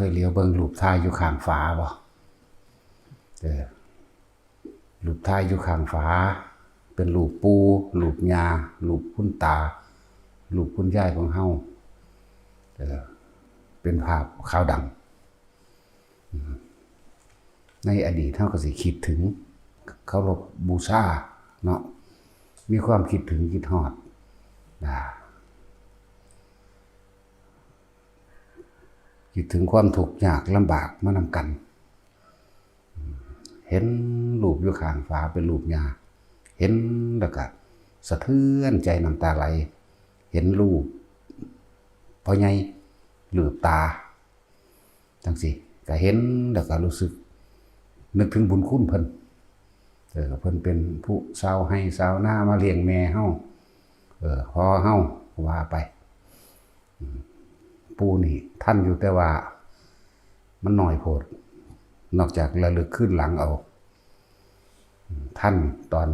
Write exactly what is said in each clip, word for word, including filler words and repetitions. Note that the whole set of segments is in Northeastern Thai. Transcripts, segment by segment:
ยเหลียวเบิ่งรูปถ่ายอยู่ข้างฝาบ่ เออ รูปถ่ายอยู่ข้างฝา เป็นรูปปู่ รูปย่า รูปคุณตา รูปคุณยายของเฮา เออ เป็นภาพขาวดำ ในอดีตเฮาก็สิคิดถึง เคารพบูชาเนาะ มีความคิดถึงคิดฮอด อ่า คิดถึงความทุกข์ยากลำบากมานำกัน เห็นรูปอยู่ข้างฝาเป็นรูปย่า เห็นแล้วก็สะเทือนใจน้ำตาไหล เห็นรูปพ่อใหญ่ รูปตา จั่งซี้ ก็เห็นแล้วก็รู้สึก นึกถึงบุญคุณเพิ่น เออ เพิ่นเป็นผู้ชาวไร่ชาวนามาเลี้ยงแม่เฮา เออ พ่อเฮา ว่าไป อืม ปู่นี่ทันอยู่ แต่ว่ามันน้อยโพด นอกจากระลึกคืนหลังเอา อืม ทันตอน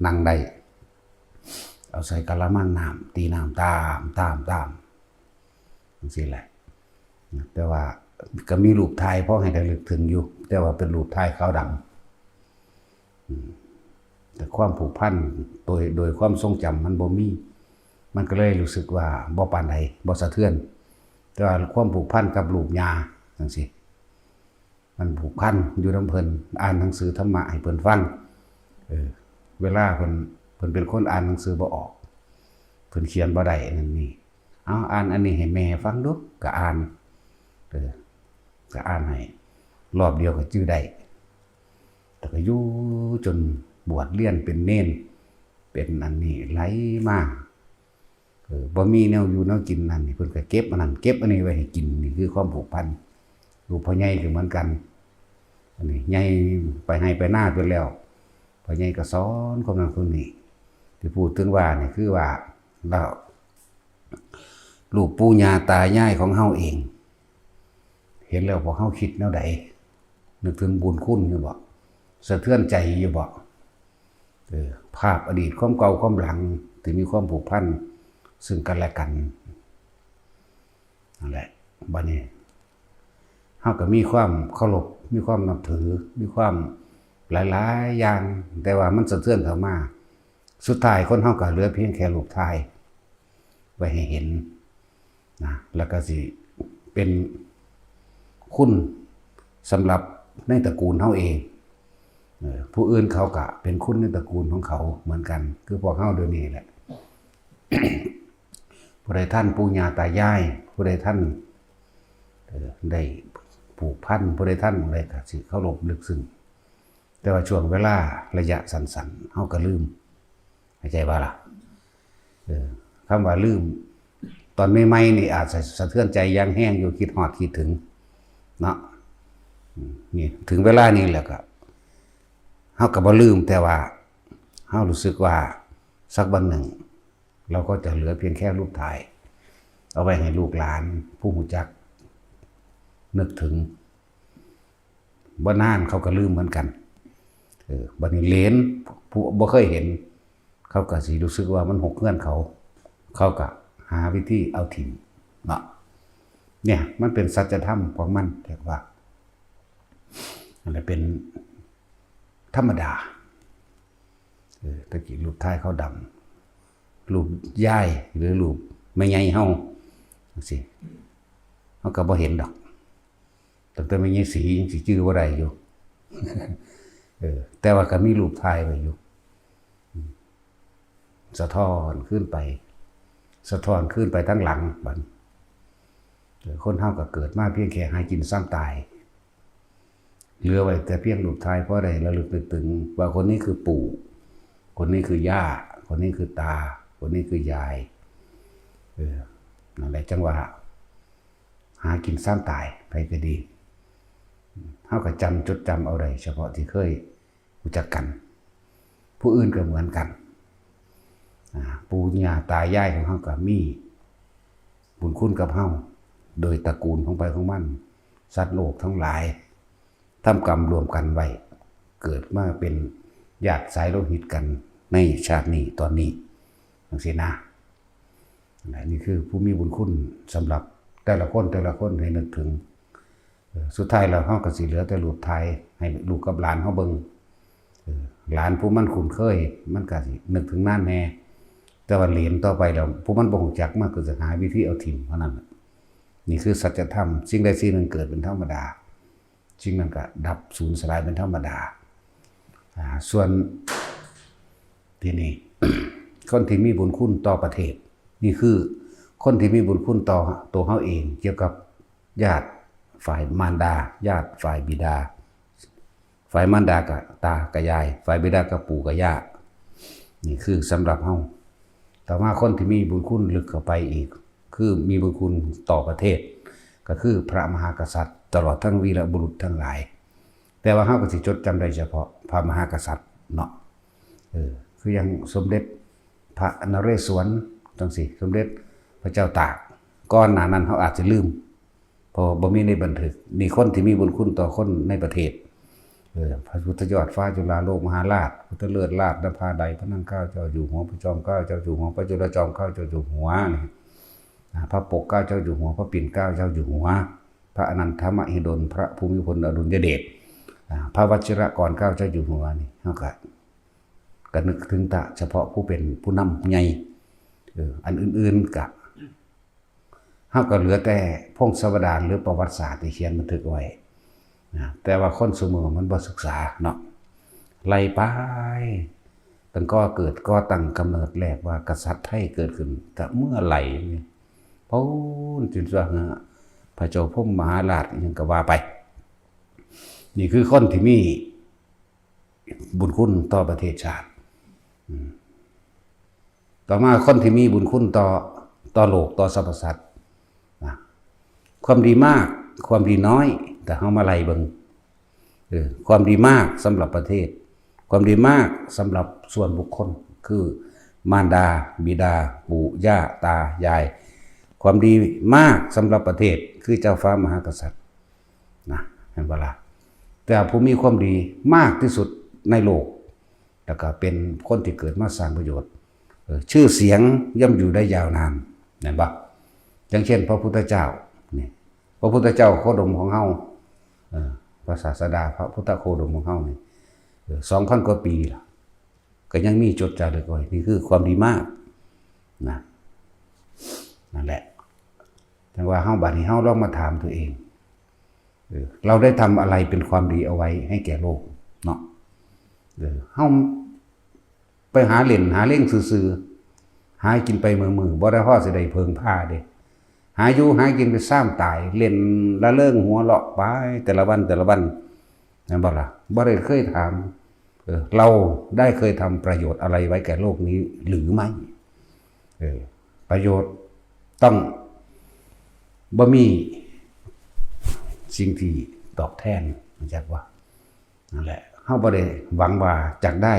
นั่งได้ เอาใส่กะละมังน้ำ ตีน้ำตาม ตาม ตาม จั่งซี้แหละ แต่ว่าก็มีรูปถ่ายพอให้ระลึกถึงอยู่ แต่ว่าเป็นรูปถ่ายขาวดำ อืม แต่ความผูกพันโดย โดยความทรงจำมันบ่มี มันก็เลยรู้สึกว่าบ่ปานใด บ่สะเทือน แต่ว่าความผูกพันกับรูปย่าจั่งซี้ มันผูกพันอยู่นำเพิ่น อ่านหนังสือธรรมะให้เพิ่นฟัง เออ เวลาเพิ่น เพิ่นเป็นคนอ่านหนังสือบ่ออก เพิ่นเขียนบ่ได้นั่นนี่ เอาอ่านอันนี้ให้แม่ฟังดู ก็อ่าน เออ ก็อ่านให้ รอบเดียวก็จื่อได้ แต่ก็อยู่จนบวชเรียนเป็นเณร เป็นอันนี้ไหลมา เออ บ่มีแนวอยู่แนวกินนั่นนี่ เพิ่นก็เก็บอันนั้น เก็บอันนี้ไว้ให้กิน นี่คือความผูกพัน รูปพ่อใหญ่ก็เหมือนกัน อันนี้ใหญ่ไปไร่ไปนาจนแล้ว พ่อใหญ่ก็สอนคนนั้นคนนี้ ที่พูดถึงว่านี่คือว่า แล้ว รูปปู่ย่าตายายของเฮาเอง เห็นแล้วพวกเฮาคิดแนวใด นึกถึงบุญคุณอยู่บ่ สะเทือนใจอยู่บ่ เออ ภาพอดีต ความเก่า ความหลัง ที่มีความผูกพันซึ่งกันและกัน นั่นแหละ บัดนี้ เฮาก็มีความเคารพ มีความนับถือ มีความหลายๆอย่าง แต่ว่ามันสะเทือนเข้ามา สุดท้ายคนเฮาก็เหลือเพียงแค่รูปถ่าย ไว้ให้เห็นนะ แล้วก็สิเป็นคุณสำหรับในตระกูลเฮาเอง เออ ผู้อื่นเขาก็เป็นคุณในตระกูลของเขาเหมือนกัน คือพวกเฮาเดี๋ยวนี้แหละ ผู้ใดทันปู่ย่าตายาย ผู้ใดทัน เออ ได้ผูกพัน ผู้ใดทันอะไรก็สิเคารพลึกซึ้ง แต่ว่าช่วงเวลาระยะสั้นๆ เฮาก็ลืม เข้าใจบ่ล่ะ เออ คำว่าลืม ตอนใหม่ๆนี่อาจจะสะเทือนใจอย่างแฮงอยู่ คิดฮอดคิดถึง เนาะ อืม นี่ถึงเวลานี้แล้วก็ เฮาก็บ่ลืม แต่ว่าเฮารู้สึกว่าสักวันหนึ่ง เราก็จะเหลือเพียงแค่รูปถ่าย เอาไว้ให้ลูกหลานผู้รู้จักนึกถึง บ่นานเขาก็ลืมเหมือนกัน เออ บัดนี้เหลนผู้บ่เคยเห็น เขาก็สิรู้สึกว่ามันฮกเฮือนเขา เขาก็หาวิธีเอาถิ่มเนาะ เนี่ย มันเป็นสัจธรรมของมัน เรียกว่า อันนั้นเป็นธรรมดา เออ ตะกี้รูปถ่ายขาวดำ รูปยาย หรือรูปแม่ใหญ่เฮา จั่งซี้ เฮาก็บ่เห็นดอก ตั้งแต่แม่ใหญ่ศรียังสิจื่อบ่ได้อยู่ เออ แต่ว่าก็มีรูปถ่ายไว้อยู่ อืม สะท้อนขึ้นไป สะท้อนขึ้นไปทั้งหลังบัด เออ คนเฮาก็เกิดมาเพียงแค่หากินซ้ำตาย เหลือไว้แต่เพียงรูปถ่าย พอได้ระลึกนึกถึงว่าคนนี้คือปู่ คนนี้คือย่า คนนี้คือตา คนนี้คือยาย เออ นั่นแหละจั่งว่า หากินซ้ำตาย ไผก็ดี เฮาก็จำ จดจำเอาได้ เฉพาะที่เคยรู้จักกัน ผู้อื่นก็เหมือนกัน อ่า ปู่ย่าตายายของเฮาก็มีบุญคุณกับเฮา โดยตระกูลของไผของมัน สัตว์โลกทั้งหลาย ทำกรรมร่วมกันไว้ เกิดมาเป็นญาติสายโลหิตกันในชาตินี้ตอนนี้ จั่งซี้นะ อันนี้คือผู้มีบุญคุณสำหรับแต่ละคน แต่ละคนให้นึกถึง เออ สุดท้ายแล้วเฮาก็สิเหลือแต่รูปถ่ายให้ลูกกับหลานเฮาเบิ่ง เออ หลานผู้มันคุ้นเคย มันก็สินึกถึงนานแน่ แต่ว่าเหลนต่อไปแล้ว ผู้มันบ่ฮู้จัก มันก็สิหาวิธีเอาถิ่มเท่านั้นน่ะ นี่คือสัจธรรม สิ่งใดสิ่งหนึ่งเกิดเป็นธรรมดา สิ่งนั้นก็ดับสูญสลายเป็นธรรมดา อ่า ส่วน ทีนี้ คนที่มีบุญคุณต่อประเทศ นี่คือคนที่มีบุญคุณต่อตัวเฮาเอง เกี่ยวกับญาติฝ่ายมารดา ญาติฝ่ายบิดา ฝ่ายมารดาก็ตากับยาย ฝ่ายบิดาก็ปู่กับย่า นี่คือสำหรับเฮา ต่อมาคนที่มีบุญคุณลึกเข้าไปอีก คือมีบุญคุณต่อประเทศ ก็คือพระมหากษัตริย์ ตลอดทั้งวีรบุรุษทั้งหลาย แต่ว่าเฮาก็สิจดจำได้เฉพาะพระมหากษัตริย์เนาะ เออ คืออย่างสมเด็จพระนเรศวรจังซี้ สมเด็จพระเจ้าตาก ก่อนหน้านั้นเฮาอาจจะลืม เพราะว่าบ่มีในบันทึก นี่คนที่มีบุญคุณต่อคนในประเทศ เออ พระพุทธยอดฟ้าจุฬาโลกมหาราช พุทธเลิศราชนภาลัย พระนั่งเกล้าเจ้าอยู่หัว พระจอมเกล้าเจ้าอยู่หัว พระจุลจอมเกล้าเจ้าอยู่หัวนี่ อ่า พระปกเกล้าเจ้าอยู่หัว พระปิ่นเกล้าเจ้าอยู่หัว พระอนันทมหิดล พระภูมิพลอดุลยเดช อ่า พระวชิรกรเกล้าเจ้าอยู่หัวนี่ เฮาก็ ก็นึกถึงแต่เฉพาะผู้เป็นผู้นำผู้ใหญ่ เออ อันอื่นๆ ก็ เฮาก็เหลือแต่พงศาวดารหรือประวัติศาสตร์ที่เขียนบันทึกไว้นะ แต่ว่าคนซุมื้อมันบ่ศึกษาเนาะ ไล่ไป ตั้งก่อเกิดก่อตั้งกำเนิดแรกว่ากษัตริย์ไทยเกิดขึ้นแต่เมื่อไหร่นี่ พู้นจนว่าพระเจ้าพรหมมหาราชอิหยังก็ว่าไป นี่คือคนที่มีบุญคุณต่อประเทศชาติ อืม ต่อมาคนที่มีบุญคุณต่อ ต่อโลก ต่อสรรพสัตว์นะ ความดีมาก ความดีน้อย แต่เฮามาไล่เบิ่ง เออ ความดีมากสำหรับประเทศ ความดีมากสำหรับส่วนบุคคล คือมารดา บิดา ปู่ ย่า ตา ยาย ความดีมากสำหรับประเทศ คือเจ้าฟ้ามหากษัตริย์นะ เห็นบ่ล่ะ แต่ผู้มีความดีมากที่สุดในโลก แล้วก็เป็นคนที่เกิดมาสร้างประโยชน์ เออ ชื่อเสียงย่อมอยู่ได้ยาวนาน เห็นบ่ อย่างเช่นพระพุทธเจ้า นี่ พระพุทธเจ้าโคดมของเฮา เออ พระศาสดา พระพุทธโคดมของเฮานี่ เออ สองพันกว่าปีล่ะ ก็ยังมีจดจารึกไว้ นี่คือความดีมากนะ นั่นแหละ จังว่าเฮา บัดนี้เฮาลองมาถามตัวเอง เออ เราได้ทำอะไรเป็นความดีเอาไว้ให้แก่โลกเนาะ เออ เฮาไปหาเล่นหาเล่นซื่อๆ หากินไปมื้อๆ บ่ได้พอสิได้เพิ่งพาเด้ หาอยู่หากินไปซ้ำตาย เล่นละเริงหัวเราะไปแต่ละวันแต่ละวัน นั่นบ่ล่ะ บ่ได้เคยถาม เออ เราได้เคยทำประโยชน์อะไรไว้แก่โลกนี้หรือไม่ เออ ประโยชน์ต้องบ่มีสิ่งที่ตอบแทน รู้จักบ่ นั่นแหละ เฮาบ่ได้หวังว่าจะได้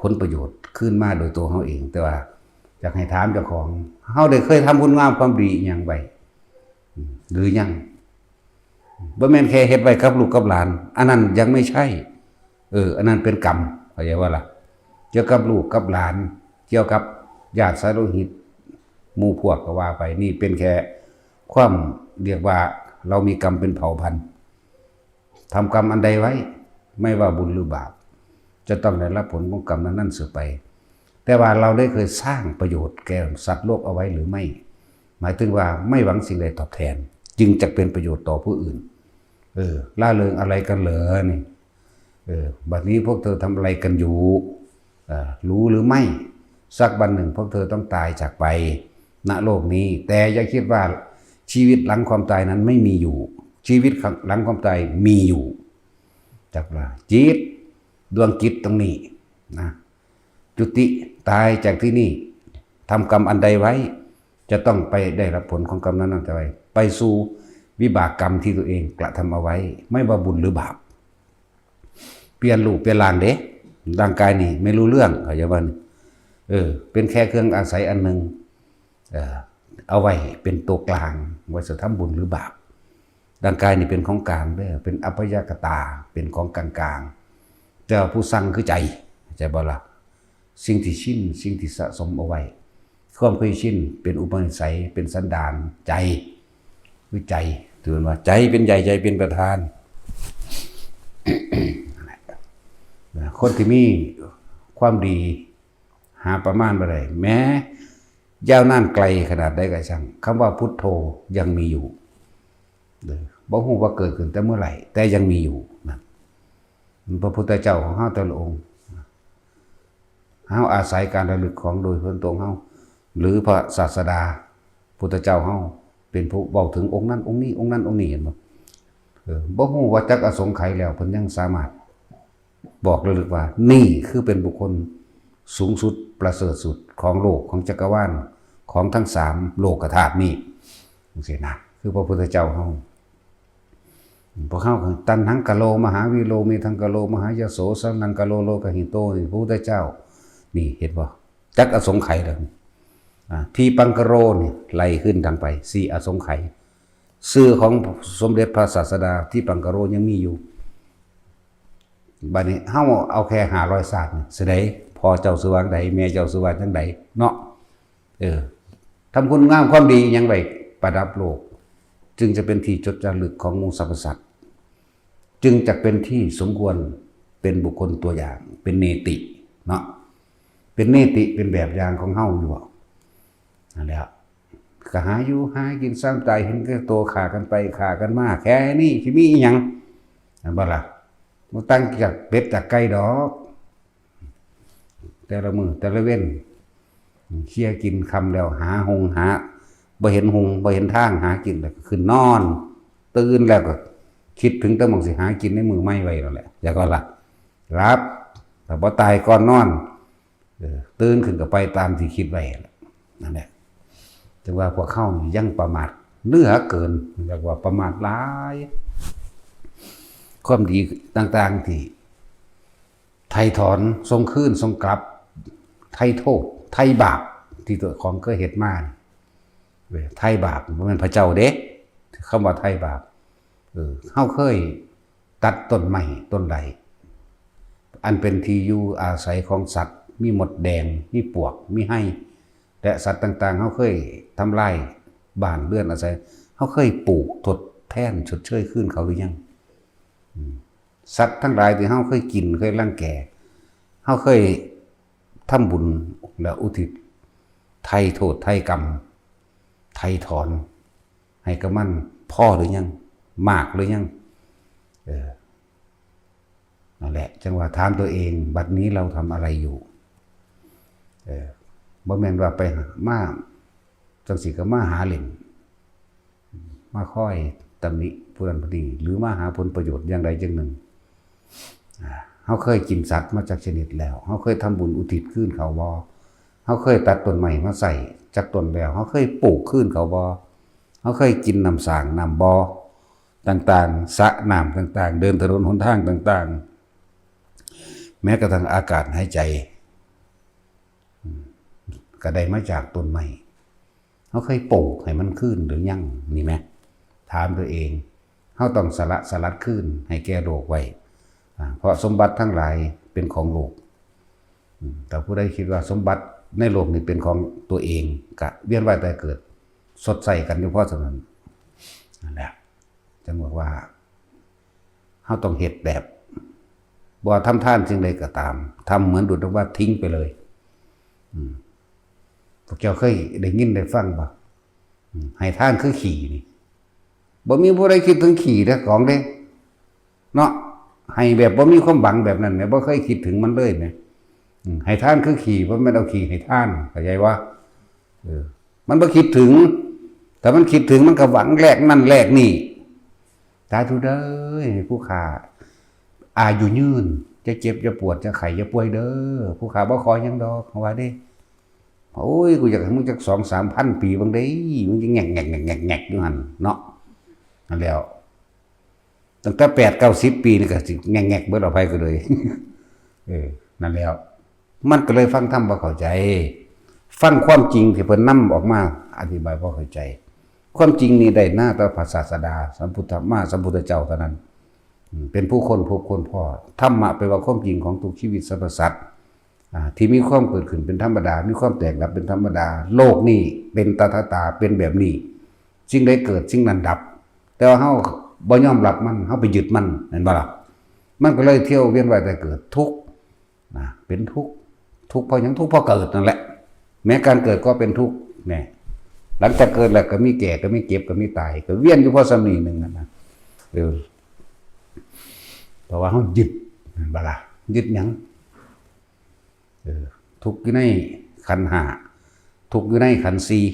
ผลประโยชน์คืนมาโดยตัวเฮาเอง แต่ว่าอยากให้ถามเจ้าของ เฮาได้เคยทำคุณงามความดีอิหยังไว้ อืม หรือยัง บ่แม่นแค่เฮ็ดไว้กับลูกกับหลาน อันนั้นยังไม่ใช่ เออ อันนั้นเป็นกรรม เข้าใจบ่ล่ะ เกี่ยวกับลูกกับหลาน เกี่ยวกับญาติสายโลหิต หมู่พวกก็ว่าไป นี่เป็นแค่ความ เรียกว่าเรามีกรรมเป็นเผ่าพันธุ์ ทำกรรมอันใดไว้ ไม่ว่าบุญหรือบาป จะต้องได้รับผลของกรรมนั้นๆ สืบไป แต่ว่าเราได้เคยสร้างประโยชน์แก่สัตว์โลกเอาไว้หรือไม่ หมายถึงว่าไม่หวังสิ่งใดตอบแทน จึงจะเป็นประโยชน์ต่อผู้อื่น เออ ร่าเริงอะไรกันเหรอนี่ เออ บัดนี้พวกเธอทำอะไรกันอยู่ เออ รู้หรือไม่ สักวันหนึ่งพวกเธอต้องตายจากไป ณ โลกนี้ แต่อย่าคิดว่าชีวิตหลังความตายนั้นไม่มีอยู่ ชีวิตหลังความตายมีอยู่ จักว่าจิต ดวงจิตตรงนี้นะ จุติตายจากที่นี่ ทำกรรมอันใดไว้ จะต้องไปได้รับผลของกรรมนั้นๆ ไป ไปสู่วิบากกรรมที่ตัวเองกระทำเอาไว้ ไม่ว่าบุญหรือบาป เปลี่ยนรูปเปลี่ยนร่างเด้ ร่างกายนี่ไม่รู้เรื่อง เข้าใจบ่นี่ เออ เป็นแค่เครื่องอาศัยอันหนึ่ง เอ่อ เอาไว้เป็นตัวกลาง ไว้สิทำบุญหรือบาป ร่างกายนี่เป็นของกลางเด้อ เป็นอัพยากตา เป็นของกลางๆ แต่ว่าผู้สั่งคือใจ เข้าใจบ่ล่ะ สิ่งที่ชิน สิ่งที่สะสมเอาไว้ ความเคยชิน เป็นอุปนิสัย เป็นสันดาน ใจ คือใจ ถือว่าใจเป็นใหญ่ใจเป็นประธาน คนที่มีความดีหาประมาณบ่ได้ แม้ยาวนานไกลขนาดใดก็ช่าง คำว่าพุทโธยังมีอยู่ เออ บ่ฮู้ว่าเกิดขึ้นแต่เมื่อไหร่ แต่ยังมีอยู่นะ พระพุทธเจ้าของเฮาแต่ละองค์ เฮาอาศัยการระลึกของโดยส่วนตนเฮา หรือพระศาสดาพุทธเจ้าเฮา เป็นผู้เว้าถึงองค์นั้นองค์นี้ องค์นั้นองค์นี้ เห็นบ่ เออ บ่ฮู้ว่าจักอสงไขยแล้ว เพิ่นยังสามารถบอกระลึกว่า นี่คือเป็นบุคคลสูงสุดประเสริฐสุดของโลก ของจักรวาล ของทั้งสามโลกธาตุนี้ จังซี้นะ คือพระพุทธเจ้าเฮา พวกเฮาก็ ตัณหังกะโล มหาวีโร เมธังกะโล มหายโส สรณังกะโล โลกหิโต นี่พระพุทธเจ้า นี่เห็นบ่ จักอสงไขยแล้วนี่ อ่า ทีปังกะโร นี่ไล่ขึ้นทางไป สี่อสงไขย ชื่อของสมเด็จพระศาสดาทีปังกะโรยังมีอยู่ บัดนี้เฮาเอาแค่ห้าร้อยชาตินี่ สิได้ พ่อเจ้าชื่อว่าจั่งใด แม่เจ้าชื่อว่าจั่งใดเนาะ เออ ทำคุณงามความดีหยังไว้ประดับโลก จึงจะเป็นที่จดจารึกของหมู่สรรพสัตว์ จึงจะเป็นที่สมควรเป็นบุคคลตัวอย่าง เป็นเนติเนาะ เป็นเนติ เป็นแบบอย่างของเฮาอยู่บ่ นั่นแหละ ก็หาอยู่หากิน ซ้ำตายเห็นแก่ตัว ฆ่ากันไปฆ่ากันมา แค่นี้สิมีอีหยัง แม่นบ่ล่ะ บ่ต่างจากเป็ดจากไก่ดอก แต่ละมื้อแต่ละเว็น เคลียร์กินค่ำแล้วหาหงหา บ่เห็นหงบ่เห็นทางหากินแล้วก็ขึ้นนอน ตื่นแล้วก็คิดถึงแต่หม่องสิหากินในมื้อใหม่ไว้นั่นแหละ แล้วก็หลับ หลับ ถ้าบ่ตายก่อนนอน เออ ตื่นขึ้นก็ไปตามที่คิดไว้นั่นแหละ จั่งว่าพวกเฮานี่ยังประมาทเหลือเกิน เรียกว่าประมาทหลาย ความดีต่างๆที่ไถ่ถอน ส่งคืน ส่งกลับ ไถ่โทษ ไถ่บาปที่ตัวของเคยเฮ็ดมานี่ เว้ย ไถ่บาปบ่แม่นพระเจ้าเด้ คำว่าไถ่บาป เออ เฮาเคยตัดต้นไม้ต้นใด อันเป็นที่อยู่อาศัยของสัตว์ มีมดแดง มีปวก มีไฮ และสัตว์ต่างๆ เฮาเคยทำลายบ้านเรือนอาศัย เฮาเคยปลูกทดแทนชดเชยคืนเขาหรือยัง อืม สัตว์ทั้งหลายที่เฮาเคยกิน เคยรังแก เฮาเคยทำบุญและอุทิศ ไถ่โทษ ไถ่กรรม ไถ่ถอน ให้กับมันพอหรือยัง มากหรือยัง เออ นั่นแหละ จั่งว่าถามตัวเอง บัดนี้เราทำอะไรอยู่ เออ บ่แม่นว่าไปหา มา จั่งซี้ก็มาหาเล่น มาคอยตำหนิผู้นั้นผู้นี้ หรือมาหาผลประโยชน์อย่างใดอย่างหนึ่ง อ่า เฮาเคยกินสัตว์มาจักชนิดแล้ว เฮาเคยทำบุญอุทิศคืนเขาบ่ เฮาเคยตัดต้นไม้มาใส่จักต้นแล้ว เฮาเคยปลูกคืนเขาบ่ เฮาเคยกินน้ำสร้างน้ำบ่อต่างๆ สระน้ำต่างๆ เดินถนนหนทางต่างๆ แม้กระทั่งอากาศหายใจ อืม ก็ได้มาจากต้นไม้ เฮาเคยปลูกให้มันคืนหรือยัง นี่แหม ถามตัวเอง เฮาต้องสละสลัดคืนให้แก่โลกไว้ อ่า เพราะสมบัติทั้งหลายเป็นของโลก อืม แต่ผู้ใดคิดว่าสมบัติในโลกนี้เป็นของตัวเอง ก็เวียนว่ายตายเกิด ชดใช้กันอยู่พอส่ำนั้น นั่นแหละ จั่งบอกว่า เฮาต้องเฮ็ดแบบ บ่ว่าทำทานสิ่งใดก็ตาม ทำเหมือนดุจดังว่าทิ้งไปเลย อืม พวกเจ้าเคยได้ยินได้ฟังบ่ อืม ให้ทานคือขี้นี่ บ่มีผู้ใดคิดถึงขี้เด้อของเด้ เนาะ ให้แบบบ่มีความหวังแบบนั้นแหม บ่เคยคิดถึงมันเลยแหม อืม ให้ทานคือขี้ บ่แม่นเอาขี้ให้ทาน เข้าใจบ่ เออ มันบ่คิดถึง ถ้ามันคิดถึงมันก็หวังแลกนั่นแลกนี่ สาธุเด้อ ให้ผู้ข้าอายุยืน จะเจ็บจะปวดจะไข้จะป่วยเด้อ ผู้ข้าบ่ขอหยังดอก ว่าเด้ โอ้ย กูอยากให้มึงจักสองสามพันปีเบิ่งเด้ มึงจะแงกแงกแงกแงกแงกอยู่หั่นเนาะ นั่นแหล้ว ตั้งแต่แปดเก้าสิบปีนี่ก็สิแงกแงกเบิดเอา ไผก็เลย เออ นั่นแหล้ว มันก็เลยฟังธรรมบ่เข้าใจ ฟังความจริงที่เพิ่นนำออกมาอธิบายบ่เข้าใจ ความจริงนี่ได้มาแต่พระศาสดา สัมพุทธ มาสัมพุทธเจ้าเท่านั้น อืม เป็นผู้ค้นพบค้นพ้อ ธรรมะแปลว่าความจริงของทุกชีวิตสรรพสัตว์ อ่า ที่มีความเกิดขึ้นเป็นธรรมดา มีความแตกดับเป็นธรรมดา โลกนี้เป็นตถาตา เป็นแบบนี้ สิ่งใดเกิดสิ่งนั้นดับ แต่ว่าเฮาบ่ยอมรับมัน เฮาไปยึดมัน แม่นบ่ล่ะ? มันก็เลยเที่ยวเวียนว่ายตายเกิด ทุกข์นะ เป็นทุกข์ ทุกข์เพราะหยัง? ทุกข์เพราะเกิดนั่นแหละ แม้การเกิดก็เป็นทุกข์ แน่ หลังจากเกิดแล้วก็มีแก่ ก็มีเจ็บ ก็มีตาย ก็เวียนอยู่เพราะส่ำนี้หนึ่งนั่นนะ เออ เพราะว่าเฮายึด แม่นบ่ล่ะ? ยึดหยัง? เออ ทุกข์อยู่ในขันธ์ห้า ทุกข์อยู่ในขันธ์สี่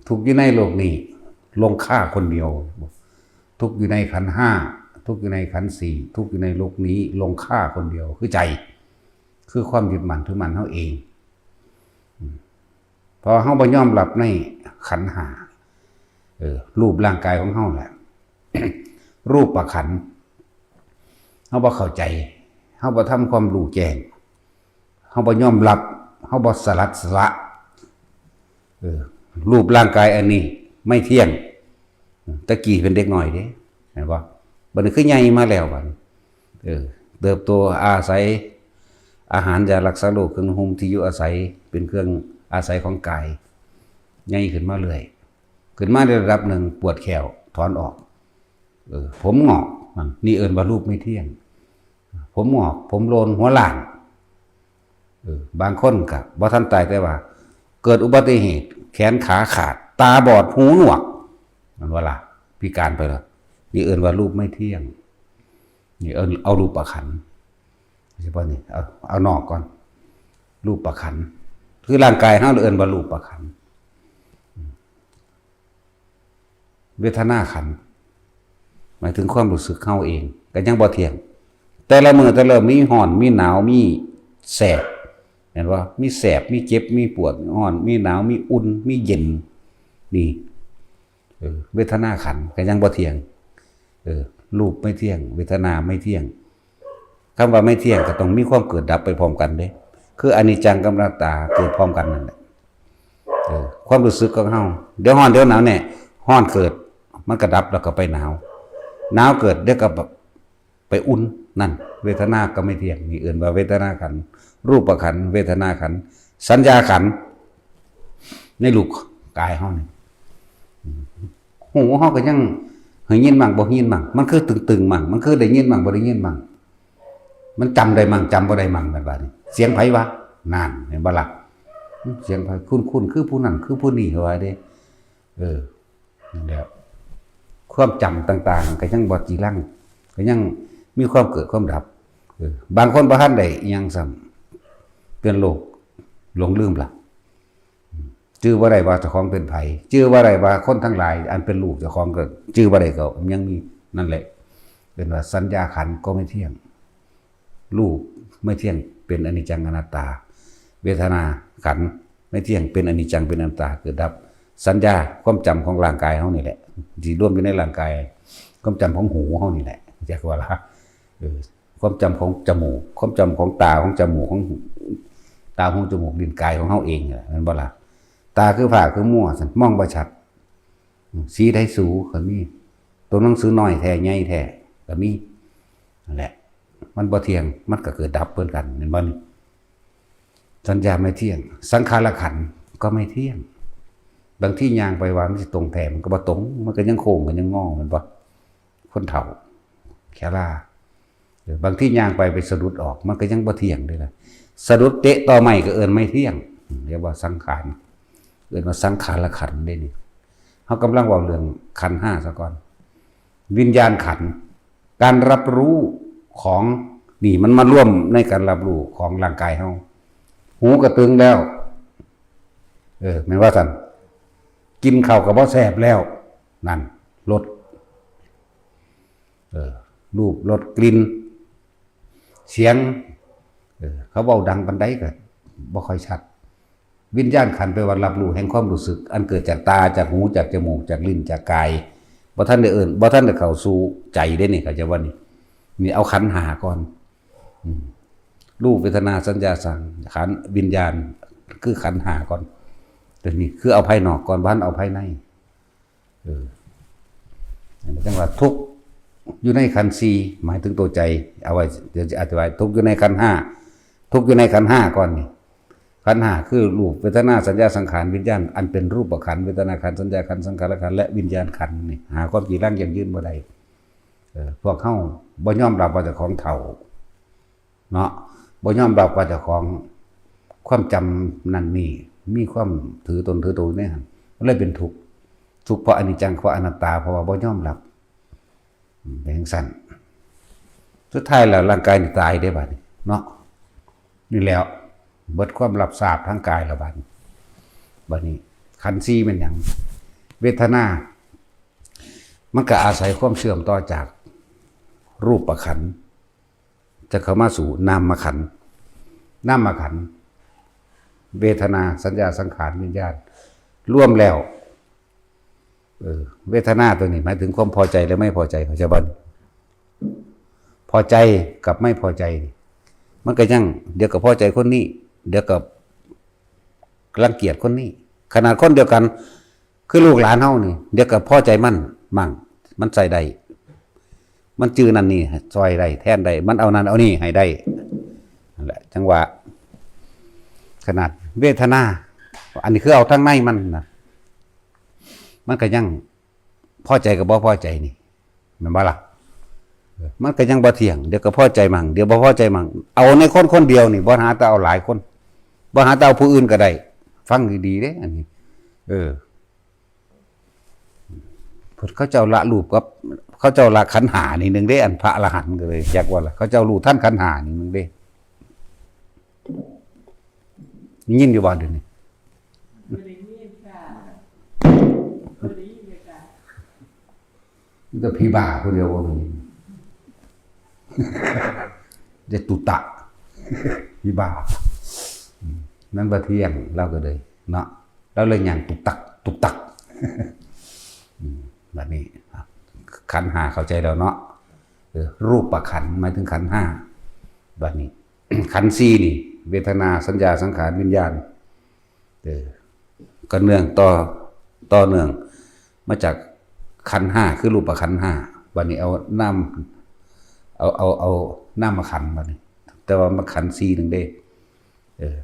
ทุกข์อยู่ในโลกนี้ ลงฆ่าคนเดียว ทุกข์อยู่ในขันธ์ห้า ทุกข์อยู่ในขันธ์สี่ ทุกข์อยู่ในโลกนี้ ลงฆ่าคนเดียว คือใจ คือความยึดมั่นถือมั่นเฮาเอง อืม เพราะเฮาบ่ยอมรับในขันธ์ห้า เออ รูปร่างกายของเฮาแหละ รูปขันธ์ เฮาบ่เข้าใจ เฮาบ่ทำความรู้แจ้ง เฮาบ่ยอมรับ เฮาบ่สลัดสละ เออ รูปร่างกายอันนี้ไม่เที่ยง ตะกี้เป็นเด็กน้อยเด้ แม่นบ่? บัดนี้คือใหญ่มาแล้วบัดนี้ เออ เติบโตอาศัยอาหาร ยารักษาโรค เครื่องนุ่งห่ม ที่อยู่อาศัย เป็นเครื่องอาศัยของกาย ใหญ่ขึ้นมาเรื่อย ขึ้นมาในระดับหนึ่ง ปวดแข้ว ถอนออก เออ ผมงอก นั่น นี่เอิ้นว่ารูปไม่เที่ยง ผมงอก ผมโลน หัวล้าน เออ บางคนก็บ่ทันตาย แต่ว่าเกิดอุบัติเหตุ แขนขาขาด ตาบอด หูหนวก แม่นบ่ล่ะ? พิการไปแล้ว นี่เอิ้นว่ารูปไม่เที่ยง นี่เอิ้น เอารูปขันธ์ เฉพาะนี่ เอา เอานอกก่อน รูปขันธ์ คือร่างกายเฮาเอิ้นว่ารูปขันธ์ เวทนาขันธ์ หมายถึงความรู้สึกเฮาเอง ก็ยังบ่เที่ยง แต่ละมื้อแต่ละมื้อมีร้อน มีหนาว มีแสบ แม่นบ่? มีแสบ มีเจ็บ มีปวด มีร้อน มีหนาว มีอุ่น มีเย็น นี่ เออ เวทนาขันธ์ก็ยังบ่เที่ยง เออ รูปไม่เที่ยง เวทนาไม่เที่ยง คำว่าไม่เที่ยงก็ต้องมีความเกิดดับไปพร้อมกันเด้ คืออนิจจังกับอนัตตาเกิดพร้อมกันนั่นแหละ เออ ความรู้สึกของเฮา เดี๋ยวร้อนเดี๋ยวหนาวเนี่ย ร้อนเกิด มันก็ดับแล้วก็ไปหนาว หนาวเกิด เดี๋ยวก็แบบไปอุ่น นั่น เวทนาก็ไม่เที่ยง นี่เอิ้นว่าเวทนาขันธ์ รูปขันธ์ เวทนาขันธ์ สัญญาขันธ์ ในรูปกายเฮานี่ หูเฮาก็ยังได้ยินมั่งบ่ได้ยินมั่ง มันคือตึงๆมั่ง มันคือได้ยินมั่งบ่ได้ยินมั่ง มันจำได้มั่งจำบ่ได้มั่ง แม่นบ่นี่ เสียงไผวะ นั่น เห็นบ่ล่ะ? เสียงไผ คุ้นๆ คือผู้นั้น คือผู้นี้ เขาว่าเด้ เออ นั่นแหละ ความจำต่างๆ ก็ยังบ่จีรัง ก็ยังมีความเกิดความดับ เออ บางคนบ่ทันได้อิหยังซ้ำ เป็นโรคหลงลืมล่ะ จื่อบ่ได้ว่าเจ้าของเป็นไผ จื่อบ่ได้ว่าคนทั้งหลายอันเป็นลูกเจ้าของก็จื่อบ่ได้ ก็ยังมี นั่นแหละ เป็นว่าสัญญาขันธ์ก็ไม่เที่ยง รูปไม่เที่ยง เป็นอนิจจังอนัตตา เวทนาขันธ์ไม่เที่ยง เป็นอนิจจัง เป็นอนัตตา เกิดดับ สัญญา ความจำของร่างกายเฮานี่แหละ ที่รวมอยู่ในร่างกาย ความจำของหูเฮานี่แหละ จักว่าล่ะ เออ ความจำของจมูก ความจำของตา ของจมูก ของหู ตา หู จมูก ลิ้น กายของเฮาเองนี่แหละ แม่นบ่ล่ะ? ตาคือผ้าคือมัว ซั่น มองบ่ชัด อืม สีใดสูก็มี ตัวหนังสือน้อยแท้ ใหญ่แท้ ก็มี นั่นแหละ มันบ่เที่ยง มันก็เกิดดับเหมือนกัน แม่นบ่นี่? สัญญาไม่เที่ยง สังขารขันธ์ก็ไม่เที่ยง บางทีย่างไปว่ามันสิตรงแท้ มันก็บ่ตรง มันก็ยังโค้ง ก็ยังงอ แม่นบ่? คนเฒ่า ชรา เออ บางทีย่างไปไปสะดุดออก มันก็ยังบ่เที่ยงเด้ล่ะ สะดุดเตะตอไม้ก็เอิ้นไม่เที่ยง อืม เรียกว่าสังขาร เอิ้นว่าสังขารขันธ์เด้นี่ เฮากำลังเว้าเรื่องขันธ์ห้าซะก่อน วิญญาณขันธ์ การรับรู้ของ นี่มันมารวมในการรับรู้ของร่างกายเฮา หูก็ตึงแล้ว เออ แม่นว่าซั่น กินข้าวก็บ่แซ่บแล้ว นั่น รส เออ รูป รส กลิ่น เสียง เออ เขาเว้าดังปานใดก็บ่ค่อยชัด วิญญาณขันธ์แปลว่ารับรู้แห่งความรู้สึก อันเกิดจากตา จากหู จากจมูก จากลิ้น จากกาย บ่ทันได้เอิ้น บ่ทันได้เข้าสู่ใจเด้นี่ เข้าใจบ่นี่? นี่เอาขันธ์ห้าก่อน อืม รูป เวทนา สัญญา สังขาร วิญญาณ คือขันธ์ห้าก่อน ตัวนี้คือเอาภายนอกก่อน บ่ทันเอาภายใน เออ จังว่าทุกข์อยู่ในขันธ์สี่ หมายถึงตัวใจ เอาไว้ เดี๋ยวจะอธิบาย ทุกข์อยู่ในขันธ์ห้า ทุกข์อยู่ในขันธ์ห้าก่อนนี่ ขันธ์ห้าคือรูป เวทนา สัญญา สังขาร วิญญาณ อันเป็นรูปขันธ์ เวทนาขันธ์ สัญญาขันธ์ สังขารขันธ์ และวิญญาณขันธ์นี่ หาความจีรังยั่งยืนบ่ได้ เออ พวกเฮาบ่ยอมรับว่าเจ้าของเฒ่า เนาะ บ่ยอมรับว่าเจ้าของความจำนั่นนี่ มีความถือตนถือตัวในหั้น มันเลยเป็นทุกข์ ทุกข์เพราะอนิจจัง เพราะอนัตตา เพราะว่าบ่ยอมรับ อืม เป็นจั่งซั้น สุดท้ายแล้วร่างกายนี่ตายเด้บัดนี้เนาะ นี่แล้ว เบิดความรับทราบทางกายแล้วบัดนี้ บัดนี้ขันธ์สี่แม่นหยัง เวทนา มันก็อาศัยความเชื่อมต่อจากรูปขันธ์ จะเข้ามาสู่นามขันธ์ นามขันธ์ เวทนา สัญญา สังขาร วิญญาณ รวมแล้ว เออ เวทนาตัวนี้หมายถึงความพอใจและไม่พอใจ เข้าใจบ่ พอใจกับไม่พอใจนี่ มันก็ยัง เดี๋ยวก็พอใจคนนี้ เดี๋ยวก็รังเกียจคนนี้ ขนาดคนเดียวกัน คือลูกหลานเฮานี่ เดี๋ยวก็พอใจมันมั่ง มันใส่ได้ มันจื้อนั่นนี่ซ่อยได้ แทนได้ มันเอานั่นเอานี่ให้ได้ นั่นแหละ จั่งว่า ขนาดเวทนา อันนี้คือเอาทางในมันนะ มันก็ยังพอใจกับบ่พอใจนี่ แม่นบ่ล่ะ เออ มันก็ยังบ่เที่ยง เดี๋ยวก็พอใจมั่ง เดี๋ยวบ่พอใจมั่ง เอาในคนคนเดียวนี่ บ่หาแต่เอาหลายคน บ่หาแต่เอาผู้อื่นก็ได้ ฟังดีๆเด้ อันนี้ เออ เขาเจ้าละรูปกับ เขาเจ้าละขันธ์ห้านี่หนึ่งเด้ อันพระอรหันต์ก็เลย อยากว่าล่ะ เขาเจ้ารู้ทันขันธ์ห้านี่หนึ่งเด้ ยินอยู่บ่เดี๋ยวนี้ บ่ได้ยินค่ะ บ่ได้ยินเลยค่ะ มีแต่ผีบ้าคนเดียวว่ามี จะตุตะ ผีบ้า อืม นั่นบ่เที่ยง เราก็เลยเนาะ เราเลยย่างตุกตัก ตุกตัก อืม บัดนี้ ขันธ์ห้าเข้าใจแล้วเนาะ เออ รูปขันธ์หมายถึงขันธ์ห้า บัดนี้ ขันธ์สี่นี่ เวทนา สัญญา สังขาร วิญญาณ เออ ก็เนื่องต่อ ต่อเนื่องมาจากขันธ์ห้า คือรูปขันธ์ห้า บัดนี้เอานาม เอา เอา เอานามขันธ์บัดนี้ แต่ว่ามาขันธ์สี่หนึ่งเด้ เออ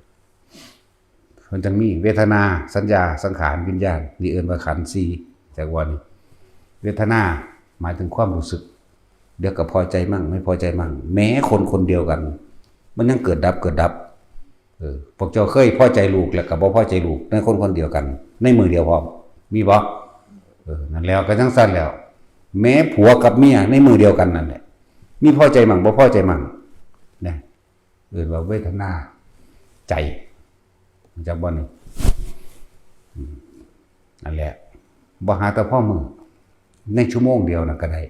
มันจั่งมีเวทนา สัญญา สังขาร วิญญาณ นี่เอิ้นว่าขันธ์สี่ จักว่านี่ เวทนาหมายถึงความรู้สึก เดี๋ยวก็พอใจมั่ง ไม่พอใจมั่ง แม้คนคนเดียวกัน มันยังเกิดดับ เกิดดับ เออ พวกเจ้าเคยพอใจลูกแล้วก็บ่พอใจลูก ในคนคนเดียวกัน ในมื้อเดียวพร้อม มีบ่ เออ นั่นแล้ว ก็จั่งซั้นแล้ว แม้ผัวกับเมียในมื้อเดียวกันนั่นแหละ มีพอใจมั่ง บ่พอใจมั่ง นะ เอิ้นว่าเวทนาใจ รู้จักบ่นี่ อืม นั่นแหละ บ่หาแต่พอมื้อ ในชั่วโมงเดียวน่ะก็ได้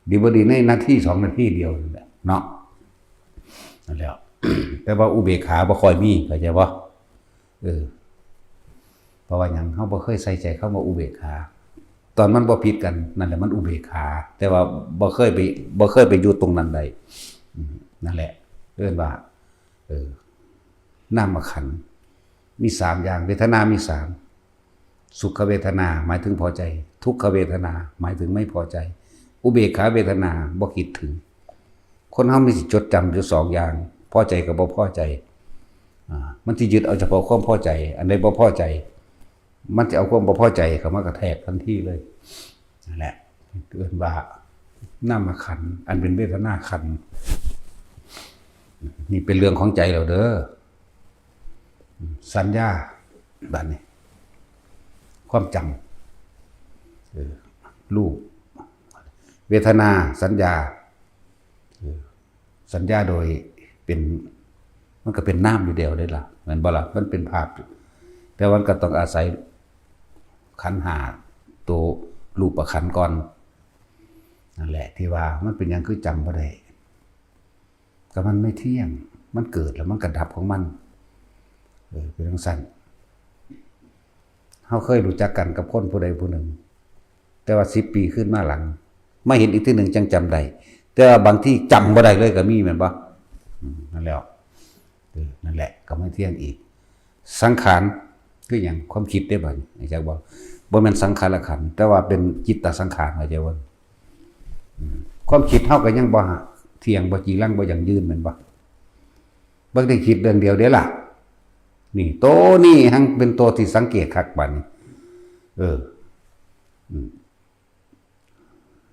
ดีบ่ดีในนาทีสองนาทีเดียวนั่นแหละเนาะ นั่นแหละ แต่ว่าอุเบกขาบ่ค่อยมี เข้าใจบ่ เออ เพราะว่าหยัง เฮาบ่เคยใส่ใจคำว่าอุเบกขา ตอนมันบ่ผิดกัน นั่นแหละมันอุเบกขา แต่ว่าบ่เคยไป บ่เคยไปอยู่ตรงนั้นได้ อืม นั่นแหละ เอิ้นว่า เออ นามขันธ์ มีสามอย่าง เวทนามีสาม สุขเวทนาหมายถึงพอใจ ทุกขเวทนาหมายถึงไม่พอใจ อุเบกขาเวทนาบ่คิดถึง คนเฮามีสิจดจำอยู่สองอย่าง พอใจกับบ่พอใจ อ่า มันสิยึดเอาเฉพาะความพอใจ อันใดบ่พอใจ มันสิเอาความบ่พอใจเข้ามากระแทกทันทีเลย นั่นแหละ เอิ้นว่านามขันธ์ อันเป็นเวทนาขันธ์ นี่เป็นเรื่องของใจแล้วเด้อ สัญญา บัดนี้ ความจำ เออ รูป เวทนา สัญญา เออ สัญญาโดยเป็น มันก็เป็นนามอยู่เดียวเด้ล่ะ แม่นบ่ล่ะ มันเป็นภาพอยู่ แต่มันก็ต้องอาศัยขันธ์ห้า ตัวรูปขันธ์ก่อน นั่นแหละ ที่ว่ามันเป็นหยังคือจำบ่ได้ ก็มันไม่เที่ยง มันเกิดแล้วมันก็ดับของมัน เออ เป็นจั่งซั้น เฮาเคยรู้จักกันกับคนผู้ใดผู้หนึ่ง แต่ว่าสิบปีขึ้นมาหลัง มาเห็นอีกเทื่อหนึ่งจั่งจำได้ แต่ว่าบางทีจำบ่ได้เลยก็มีแม่นบ่ อืม นั่นแหละ เออ นั่นแหละ ก็ไม่เที่ยงอีก สังขารคือหยัง ความคิดเด้บัดนี้ จักบ่ บ่แม่นสังขารขันธ์ แต่ว่าเป็นจิตตสังขาร เข้าใจบ่ อืม ความคิดเฮาก็ยังบ่เที่ยง บ่จีรัง บ่ยั่งยืนแม่นบ่ บ่ได้คิดเรื่องเดียวเด้ล่ะ นี่โตนี่หังเป็นโตที่สังเกตคักบัดนี้ เออ อืม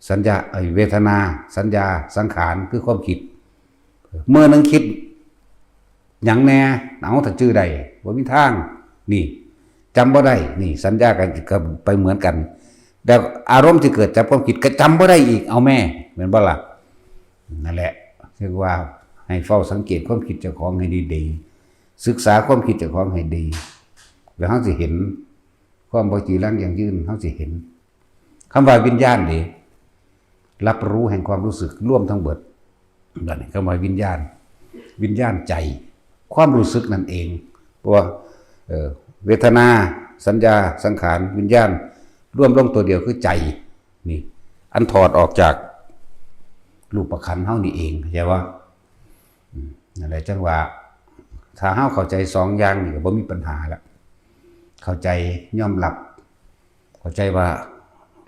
สัญญา ไอ้เวทนา สัญญา สังขาร คือความคิด เมื่อหนึ่งคิดหยังแน่ เอาถ้าจื่อได้ บ่มีทาง นี่ จำบ่ได้ นี่ สัญญากันก็ไปเหมือนกัน แล้วอารมณ์ที่เกิดจากความคิดก็จำบ่ได้อีก เอาแม่ แม่นบ่ล่ะ นั่นแหละ เรียกว่าให้เฝ้าสังเกตความคิดเจ้าของให้ดีๆ ศึกษาความคิดเจ้าของให้ดี แล้วเฮาสิเห็น ความบ่จีรังยั่งยืน เฮาสิเห็น คำว่าวิญญาณเด้ รับรู้แห่งความรู้สึก รวมทั้งเบิด นั่นคำว่าวิญญาณ วิญญาณใจ ความรู้สึกนั่นเอง เพราะว่า เอ่อ เวทนา สัญญา สังขาร วิญญาณ รวมลงตัวเดียวคือใจ นี่ อันถอดออกจากรูปขันธ์เฮานี่เอง เข้าใจบ่ อืม นั่นแหละจั่งว่า ถ้าเฮาเข้าใจสองอย่างนี่ก็บ่มีปัญหาละ เข้าใจยอมรับ เข้าใจว่า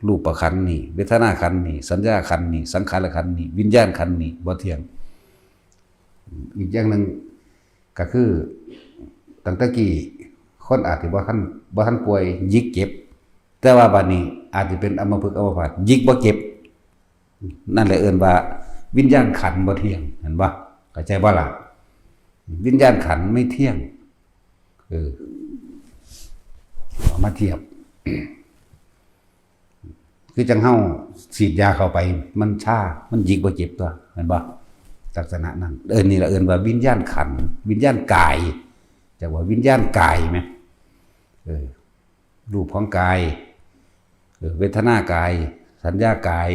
รูปขันธ์นี่ เวทนาขันธ์นี่ สัญญาขันธ์นี่ สังขารขันธ์นี่ วิญญาณขันธ์นี่บ่เที่ยง อีกอย่างหนึ่งก็คือ ตั้งแต่กี้คนอาจสิบ่ทัน บ่ทันป่วยหยิกเจ็บ แต่ว่าบัดนี้อาจสิเป็นอัมพฤกษ์อัมพาตหยิกบ่เจ็บ นั่นแหละเอิ้นว่าวิญญาณขันธ์บ่เที่ยง เห็นบ่ เข้าใจบ่ล่ะ วิญญาณขันธ์ไม่เที่ยง เออ เอามาเทียบ คือจั่งเฮาฉีดยาเข้าไป มันชา มันหยิกบ่เจ็บตั๊ว เห็นบ่ ลักษณะนั้น เออ นี่ล่ะเอิ้นว่าวิญญาณขันธ์ วิญญาณกาย จักว่าวิญญาณกายแหม เออ รูปของกาย เออ เวทนากาย สัญญากาย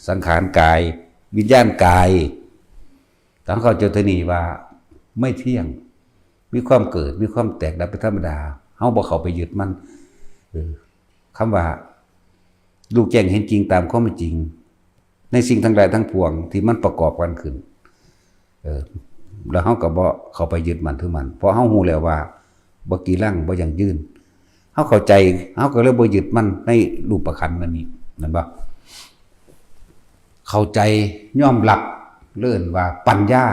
สังขารกาย วิญญาณกาย ต้องเข้าใจตัวนี้ว่าไม่เที่ยง มีความเกิด มีความแตกดับเป็นธรรมดา เฮาบ่เข้าไปยึดมัน เออ คำว่ารู้แจ้งเห็นจริงตามความเป็นจริง ในสิ่งทั้งหลายทั้งปวงที่มันประกอบกันขึ้น เออ แล้วเฮาก็บ่เข้าไปยึดมั่นถือมั่น เพราะเฮารู้แล้วว่าบ่จีรัง บ่ยั่งยืน เฮาเข้าใจ เฮาก็เลยบ่ยึดมั่นในรูปขันธ์อันนี้ แม่นบ่ เข้าใจ ยอมรับ เอิ้นว่าปัญญา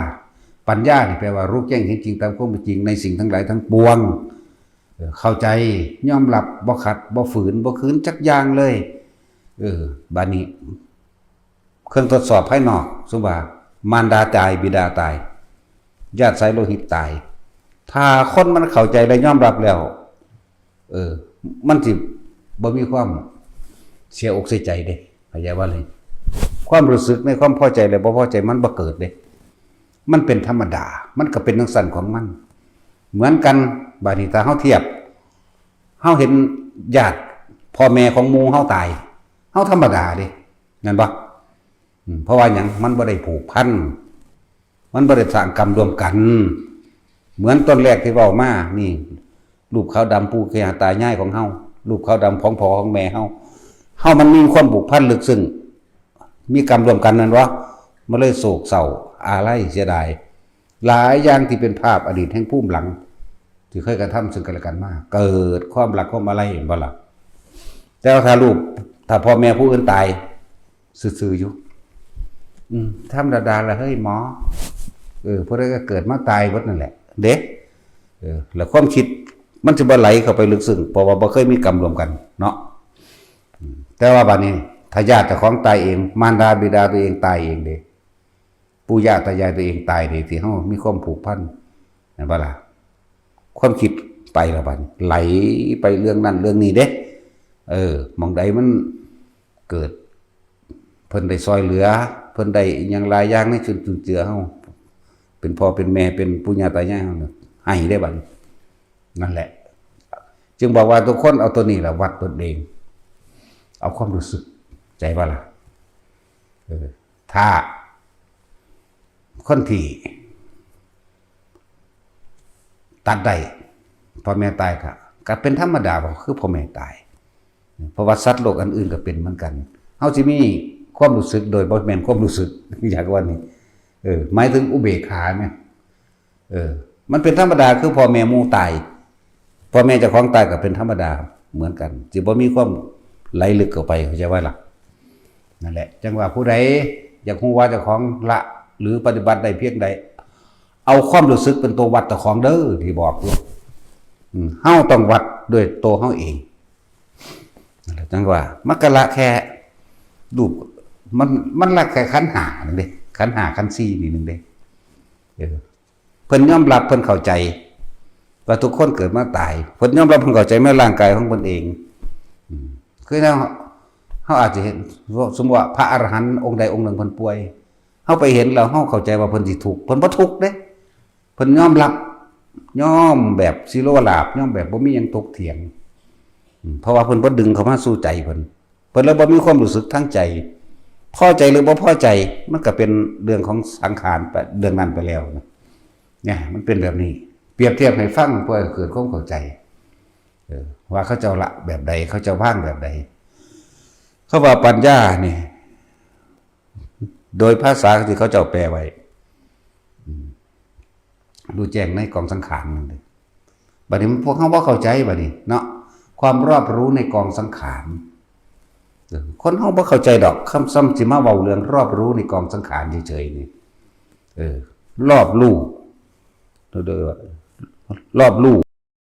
ปัญญานี่แปลว่ารู้แจ้งเห็นจริงตามความเป็นจริงในสิ่งทั้งหลายทั้งปวง เออ เข้าใจ ยอมรับ บ่ขัด บ่ฝืน บ่ขืนจักอย่างเลย เออ บัดนี้ เครื่องทดสอบภายนอก สมมุติว่ามารดาตาย บิดาตาย ญาติสายโลหิตตาย ถ้าคนมันเข้าใจและยอมรับแล้ว เออ มันสิบ่มีความเสียอกเสียใจเด้ เข้าใจบ่เลย ความรู้สึกในความพอใจและบ่พอใจมันบ่เกิดเด้ มันเป็นธรรมดา มันก็เป็นจั่งซั้นของมัน เหมือนกัน บัดนี้ถ้าเฮาเทียบ เฮาเห็นญาติพ่อแม่ของหมู่เฮาตาย เฮาธรรมดาเด้ แม่นบ่ อืม เพราะว่าหยัง มันบ่ได้ผูกพัน มันบ่ได้สร้างกรรมร่วมกัน เหมือนต้นแรกที่เว้ามา นี่ รูปขาวดำปู่ย่าตายายของเฮา รูปขาวดำของพ่อของแม่เฮา เฮามันมีความผูกพันลึกซึ้ง มีกรรมร่วมกันนั่นวะ มันเลยโศกเศร้า อาลัยเสียดาย หลายอย่างที่เป็นภาพอดีตแห่งภูมิหลัง ที่เคยกระทำซึ่งกันและกันมา เกิดความรักความอาลัย เห็นบ่ล่ะ แต่ว่าถ้าลูก ถ้าพ่อแม่ผู้อื่นตาย ซื่อๆอยู่ อืม ธรรมดาละเฮ้ยหมอ เออ ผู้ใดก็เกิดมาตายเบิดนั่นแหละ เด้ เออ แล้วความคิดมันสิบ่ไหลเข้าไปลึกซึ้ง เพราะว่าบ่เคยมีกรรมร่วมกันเนาะ อืม แต่ว่าบัดนี้ ถ้าญาติเจ้าของตายเอง มารดาบิดาตัวเองตายเองเด้ ปู่ย่าตายายตัวเองตายเด้ ที่เฮามีความผูกพัน แม่นบ่ล่ะ ความคิดไปละบัดนี้ ไหลไปเรื่องนั้นเรื่องนี้เด้ เออ หม่องใดมันเกิด เพิ่นได้ซ่อยเหลือ เพิ่นได้อิหยังหลายอย่างในจุนจุนเจือเฮา เป็นพ่อเป็นแม่ เป็นปู่ย่าตายายเฮาเนี่ย ให้ได้บัดนี้ นั่นแหละ จึงบอกว่าทุกคนเอาตัวนี้แหละวัดตนเอง เอาความรู้สึก ใจว่าล่ะ เออ ถ้า คนที่ ตัดได้ พ่อแม่ตายก็ ก็เป็นธรรมดา เพราะคือพ่อแม่ตาย เพราะว่าสัตว์โลกอันอื่นก็เป็นเหมือนกัน เฮาสิมีความรู้สึกโดยบ่แม่นความรู้สึก อยากว่านี่ เออ หมายถึงอุเบกขาเนี่ย เออ มันเป็นธรรมดา คือพ่อแม่หมู่ตาย พ่อแม่เจ้าของตายก็เป็นธรรมดาเหมือนกัน สิบ่มีความไหลลึกเข้าไป เข้าใจว่าล่ะ นั่นแหละ จั่งว่าผู้ใดอยากรู้ว่าเจ้าของละ หรือปฏิบัติได้เพียงใด เอาความรู้สึกเป็นตัววัดเจ้าของเด้อ ที่บอกอยู่ อืม เฮาต้องวัดด้วยตัวเฮาเอง นั่นแหละจังว่า มันก็ละแค่รูป มัน มันละแค่ขันธ์ห้านึงเด้ ขันธ์ห้า ขันธ์สี่นี่นึงเด้ เออ เพิ่นยอมรับ เพิ่นเข้าใจ ว่าทุกคนเกิดมาตาย เพิ่นยอมรับ เพิ่นเข้าใจในร่างกายของเพิ่นเอง อืม คือเรา เราอาจจะเห็น สมมติว่าพระอรหันต์องค์ใดองค์หนึ่งเพิ่นป่วย เราไปเห็นแล้วเราเข้าใจว่าเพิ่นสิทุกข์ เพิ่นบ่ทุกข์เด้ เพิ่นยอมรับ ยอมแบบสิโลลาภ ยอมแบบบ่มีหยังถกเถียง อืม เพราะว่าเพิ่นบ่ดึงเข้ามาสู่ใจเพิ่น เพิ่นเลยบ่มีความรู้สึกทางใจ พอใจหรือบ่พอใจ มันก็เป็นเรื่องของสังขารไป เรื่องนั้นไปแล้วนะ เนี่ย มันเป็นแบบนี้ เปรียบเทียบให้ฟังเพื่อให้เกิดความเข้าใจ เออ ว่าเขาเจ้าละแบบใด เขาเจ้าวางแบบใด เขาว่าปัญญานี่ โดยภาษาที่เขาเจ้าแปลไว้ อืม รู้แจ้งในกองสังขารนั่นเลย บัดนี้พวกเขาบ่เข้าใจบัดนี้เนาะ ความรอบรู้ในกองสังขาร เออ คนเขาบ่เข้าใจดอก คำซ้ำสิมาเว้าเรื่องรอบรู้ในกองสังขารเฉยๆนี่ เออ รอบรู้ โดยว่า รอบรู้